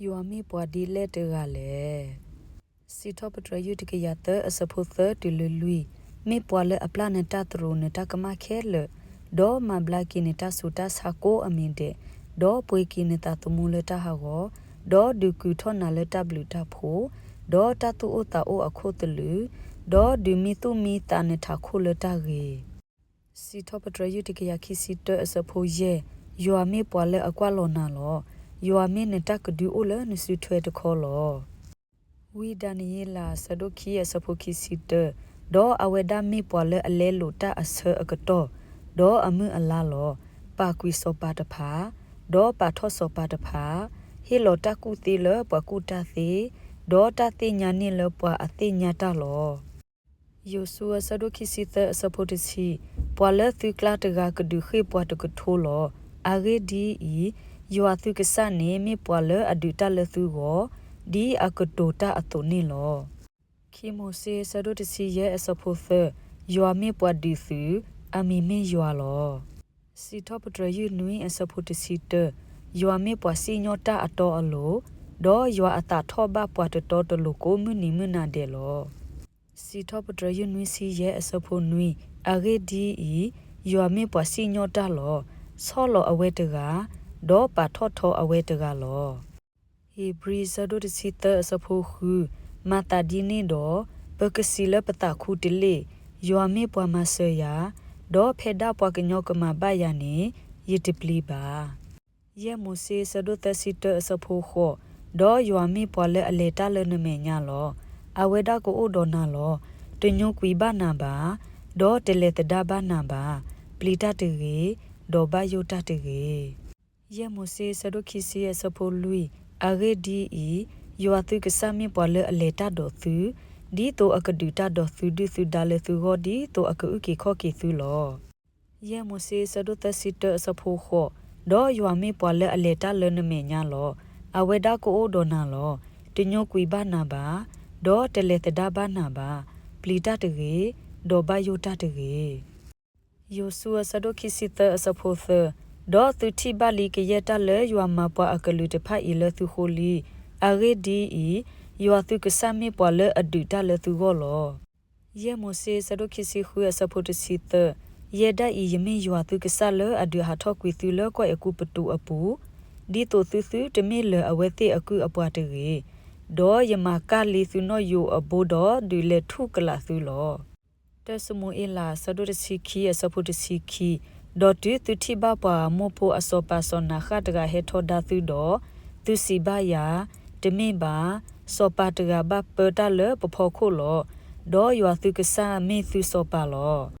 ယွၤမ့ၢ်ပှၤဒ်လဲၣ်တဂၤလဲၣ်. စံးထီၣ်ပတြၢၤ ယုၢ်တကယၤသၢ အဆၢဖိသၢတုၤလၢလွံၢ်, မ့ၢ်ပှၤလၢအပျၢ်နတၢ်သရူးနတၢ်ကမၣ်ခဲလၢာ်, ဒီးမၤဘျါက့ၤနတၢ်ဆူးတၢ်ဆါကိးအမံၤဒဲး, ဒီးပှ့ၤက့ၤနသးသမူလၢတၢ်ဟးဂီၤ, ဒီးဒုးကုာ်ထီၣ်နၤလၢတၢ်ဘျုးတၢ်ဖှိၣ်, ဒီးတၢ်သူၣ်အိၣ်သးအိၣ်အခိၣ်သလုး, ဒီးဒုးမံသူၣ်မံသးနထးခိၣ်လၢတၢ်ဂ့ၤ. စံးထီၣ်ပတြၢၤ ယုၢ်တကယၤခံဆံတၢ အဆၢဖိယဲၢ်, ယွၤမ့ၢ်ပှၤလၢအကွၢ်လီၤနၤလီၤ. ယွၤမ့ၢ်နတၢ်ကဒုအိၣ်လၢနစုထွဲတခီလီၤ. ဝံဒၤနံးယ့လး အဆၢဒိၣ်ခံ အဆၢဖိခံဆံတၢ, ဒီးအဝဲဒၣ်မ့ၢ်ပှၤလၢအလဲလိာ်တၢ်အဆၢအကတီၢ်, ဒီးအမုၢ်အလါလီၤ. ပာ်ကွံာ်စီၤပၤတဖၣ်, ဒီးပာ်ထီၣ်စီၤပၤတဖၣ်, ဟ့ၣ်လီၤတၢ်ကူၣ်သ့လၢပှၤကူၣ်တၢ်သ့, ဒီးတၢ်သ့ၣ်ညါန့ၢ်လၢပှၤအသ့ၣ်ညါတၢ်လီၤ. ယိၤၡူ အဆၢဒိၣ်ခံဆံသၢ အဆၢဖိတဆံ, ပှၤလၢသုကျါတဂၤကဒုးဃ့ၢ်ပှၤတကထိလီၤ. အဂ့ၢ်ဒ်အံၤ, ယွၤသုကစၢ်န့ၣ် မ့ၢ်ပှၤလၢအဒုးတၢ်လၢသုဂီၢ်, ဒ်အကတိၤတၢ်အသိးန့ၣ်လီၤ. ခံမိၤၡ့ အဆၢဒိၣ်တဆံယဲၢ် အဆၢဖိသၢ, ယွၤမ့ၢ်ပှၤဒုးသု, အမံၤမ့ၢ်ယွၤလီၤ. စံးထီၣ်ပတြၢၤ ယုၢ်နွံ အဆၢဖိတဆံတၢ, ယွၤမ့ၢ်ပှၤစံၣ်ညီၣ်တၢ်အတီအလိၤ, ဒီးယွၤအသးထီၣ်ဘၣ်ပှၤတတီတလိၤကိးမုၢ်နံၤမုၢ်နၤဒဲးလီၤ. စံးထီၣ်ပတြၢၤ ယုၢ်နွံဆံယဲၢ် အဆၢဖိနွံ, အဂ့ၢ်ဒ်အံၤ, ယွၤမ့ၢ်ပှၤစံၣ်ညီၣ်တၢ်လီၤ. ဆီၣ်လီၤအဝဲတဂၤ, ဒီးပာ်ထီၣ်ထီအဝဲတဂၤလီၤ. ဧ့ၤဘြံၤ အဆၢဒိၣ်တဆံသၢ အဆၢဖိဃု, မၤသးဒ်န့ၣ်ဒီး, ပကစံးလၢပသးခူတလ့ၢ်, ယွၤမ့ၢ်ပှၤမၤစၢၤယၤ, ဒီးဖဲဒၣ်ပှၤကညီကမၤဘၣ်ယၤန့ၣ်, ယတပျံၤဘၣ်. ယဲၢ်မိၤၡ့ အဆၢဒိၣ်သၢဆံတၢ အဆၢဖိဃိး, ဒီးယွၤမ့ၢ်ပှၤလၢအလဲၤတၢ်လၢနမဲာ်ညါလီၤ. အဝဲဒၣ်ကအိၣ်ဒီးနၤလီၤ. တညိကွံာ်ဘၣ်နၤဘၣ်, ဒီးတလဲၤသဒါဘၣ်နၤဘၣ်. ပျံၤတၢ်တဂ့ၤ, ဒီးဘၣ်ယိၣ်တၢ်တဂ့ၤ. ယဲၢ်မိၤၡ့ အဆၢဒိၣ်ခံဆံ အဆၢဖိလွံၢ်, အဂ့ၢ်ဒ်အံၤ, ယွၤသုကစၢ်မ့ၢ်ပှၤလၢအလဲၤတၢ်ဒီးသု, ဒ်သိးအကဒုးတၢ်ဒီးသုဒုၣ်သုဒါလၢသုဂီၢ် ဒ်သိးအကအုၣ်က့ၤခီၣ်က့ၤသုလီၤ. ယဲၢ်မိၤၡ့ အဆၢဒိၣ်သၢဆံတၢ အဆၢဖိဃိး, ဒီးယွၤမ့ၢ်ပှၤလၢအလဲၤတၢ်လၢနမဲာ်ညါလီၤ. အဝဲဒၣ်ကအိၣ်ဒီးနၤလီၤ. တညိကွံာ်ဘၣ်နၤဘၣ်, ဒီးတလဲၤသဒါဘၣ်နၤဘၣ်. ပျံၤတၢ်တဂ့ၤ, ဒီးဘၣ်ယိၣ်တၢ်တဂ့ၤ. ယိၤၡူ အဆၢဒိၣ်ခံဆံသၢ အဆၢဖိသၢ, ဒီးသုထံၣ်ဘၣ်လံကယဲၢ်တၢ်လၢယွၤမၤပှၤအကလုာ်တဖၣ်အံၤလၢသုဃိလံ. အဂ့ၢ်ဒ်အံၤ, ယွၤသုကစၢ်မ့ၢ်ပှၤလၢအဒုးတၢ်လၢသုဂီၢ်လီၤ. ယဲၢ်မိၤၡ့ အဆၢဒိၣ်ခံဆံဃု အဆၢဖိတဆံသၢ, ယဲဒၣ်အံၤ ယမ့ၢ်ယွၤသုကစၢ်လၢအဒုးဟးထီၣ်ကွံာ်သုလၢကီၢ်အဲၤကူပတူးအပူၤ, ဒ်သိးသုသုတမ့ၢ်လၢၤအဝဲသ့ၣ်အကုၢ်အပှၤတဂ့ၤ, ဒီးယမၤကၢ်လံသုနီၣ်ယိးအဘိဒီး ဒုးလဲၤထူၣ်ကလာ်သုလီၤ. တၢၢ်စမူၤအ့လး အဆၢဒိၣ်တဆံခံ အဆၢဖိတဆံခံ, ဒီးတုၤသုထံၣ်ဘၣ်ပှၤအမိၢ်ဖိအစီၤပၤစီၤနၤဃၣ်တဂၤဟဲထီဒါသုဒီး, သုစံးဘၣ်ယၤ, တမ့ၢ်ဘၣ်, စီၤပၤတဂၤဘၣ်ပၢတၢ်လၢပဖီခိၣ်လီၤ. ဒီးယွၤသုကစၢ်မ့ၢ်သုစီၤပၤလီၤ.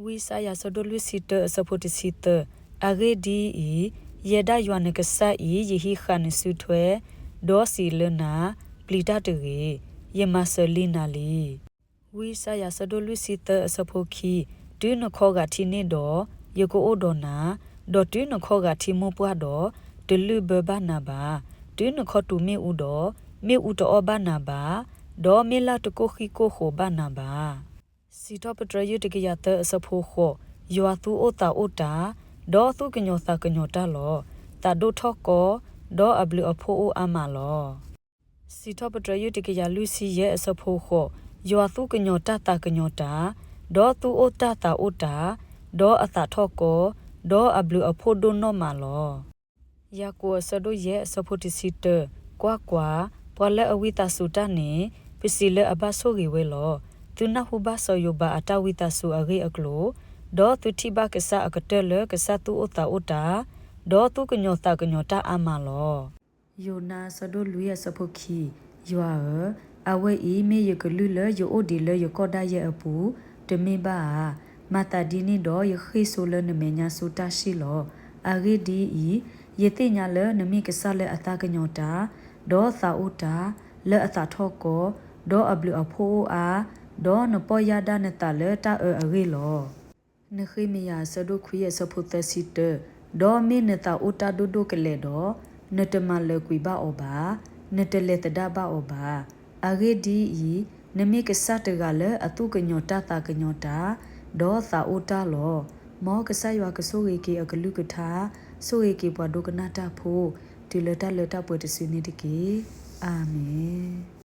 ဝံယၡါယၤ အဆၢဒိၣ်လွံၢ်ဆံတၢ အဆၢဖိတဆံသၢ, အဂ့ၢ်ဒ်အံၤ, ယဲဒၣ်ယွၤနကစၢ်အံၤ ယဟံးဃာ်နစုထွဲ, ဒီးစံးလၢနၤ, ပျံၤတၢ်တဂ့ၤ, ယမၤစၢၤလံနၤလံ. ဝံယၡါယၤ အဆၢဒိၣ်လွံၢ်ဆံသၢ အဆၢဖိခံ, တုၤနခီဂာ်ထံန့ၣ်ဒီး, ယကအိၣ်ဒီးနၤ, ဒီးတုၤနခီဂာ်ထံမိၢ်ပှၢ်ဒီး, တလုၢ်ဘၢဘၣ်နၤဘၣ်. တုၤနခီတူာ်မ့ၣ်အူဒီး, မ့ၣ်အူတအီၣ်ဘၣ်နၤဘၣ်, ဒီးမ့ၢ်လၢ်တကိၢ်ဃံကိၢ်ဃိးဘၣ်နၤဘၣ်. စံးထီၣ်ပတြၢၤ ယုၢ်တကယၤသၢ အဆၢဖိဃိး, ယွၤသူၣ်အိၣ်သးအိၣ်တၢ်, ဒီးသူၣ်ကညီၤသးကညီၤတၢ်လီၤ. သးဒိၣ်ထီၣ်ကီ, ဒီးအဘျုးအဖှိၣ်အိၣ်အါမးလီၤ. စံးထီၣ်ပတြၢၤ ယုၢ်တကယၤလွံၢ်ဆံယဲၢ် အဆၢဖိဃိး, ယွၤသူၣ်ကညီၤတၢ်သးကညီၤတၢ်, ဒီးသူၣ်အိၣ်တၢ်သးအိၣ်တၢ်, ဒီးအသးထီၣ်ကီ, ဒီးအဘျုးအဖှိၣ်ဒိၣ်နီၢ်မးလီၤ. ယၤကိာ် အဆၢဒိၣ်ယဲၢ် အဆၢဖိတဆံတၢ, ကွၢ်ကွၢ်, ပှၤလၢအဝံသးစူၤတၢ်န့ၣ်, ပစံးလၢအဘၣ်ဆိၣ်ဂ့ၤဝဲလီၤ. သုနၢ်ဟူဘၣ်စီၤယိၤဘးအတၢ်ဝံသးစူၤအဂ့ၢ်အကျိၤ, ဒီးသုထံၣ်ဘၣ်ကစၢ်အကတၢၢ်လၢကစၢ်သူၣ်အိၣ်သးအိၣ်တၢ်, ဒီးသူၣ်ကညီၤသးကညီၤတၢ်အါမးလီၤ. ယိၤနါ အဆၢဒိၣ်လွံၢ် အဆၢဖိခံ, ယွၤဧၢ, အဝဲအံၤမ့ၢ်ယကလုၢ်လၢယအိၣ်ဒံးလၢယကီၢ်ဒၣ်ယဲအပူၤ, တမ့ၢ်ဘၣ်ဧါ. မၤသးဒ်န့ၣ်ဒီး ယဃ့ၢ်စိလၢနမဲာ်ညါဆူတၢ်ဆံၣ်လီၤ. အဂ့ၢ်ဒ်အံၤ, ယသ့ၣ်ညါလၢနမ့ၢ်ကစၢ်လၢအသးကညီၤတၢ်, ဒီးသးအိၣ်တၢ်, လၢအသးထီၣ်ကီ, ဒီးအဘျုးအဖှိၣ်အိၣ်အါ, ဒီးနပီၢ်ယၢ်ဒၣ်နသးလၢတၢ်အၢအဂ့ၢ်လီၤ. နဃ့မယၤ အဆၢဒိၣ်ခွံ အဆၢဖိသၢဆံတၢ, ဒီးမ့ၢ်နသးအိၣ်တၢ်ဒိၣ်ဒိၣ်ကလဲာ်ဒီး, နတမၤလၢၤကွံာ်ဘၣ်အီၤဘၣ်, နတလဲၤသဒါဘၣ်အီၤဘၣ်. အဂ့ၢ်ဒ်အံၤ, နမ့ၢ်ကစၢ်တဂၤလၢအသူၣ်ကညီၤတၢ်သးကညီၤတၢ်, ဒီးသးအိၣ်တၢ်လီၤ. မ်ကစၢ်ယွၤကဆိၣ်ဂ့ၤက့ၤအကလုၢ်ကထါ, ဆိၣ်ဂ့ၤက့ၤပှၤဒိကနၣ်တၢ်ဖိ, တုၤလၢတၢ်လၢတၢ်ပှဲၤတစုန့ၣ်တက့ၢ်. အၤမ့ၣ်.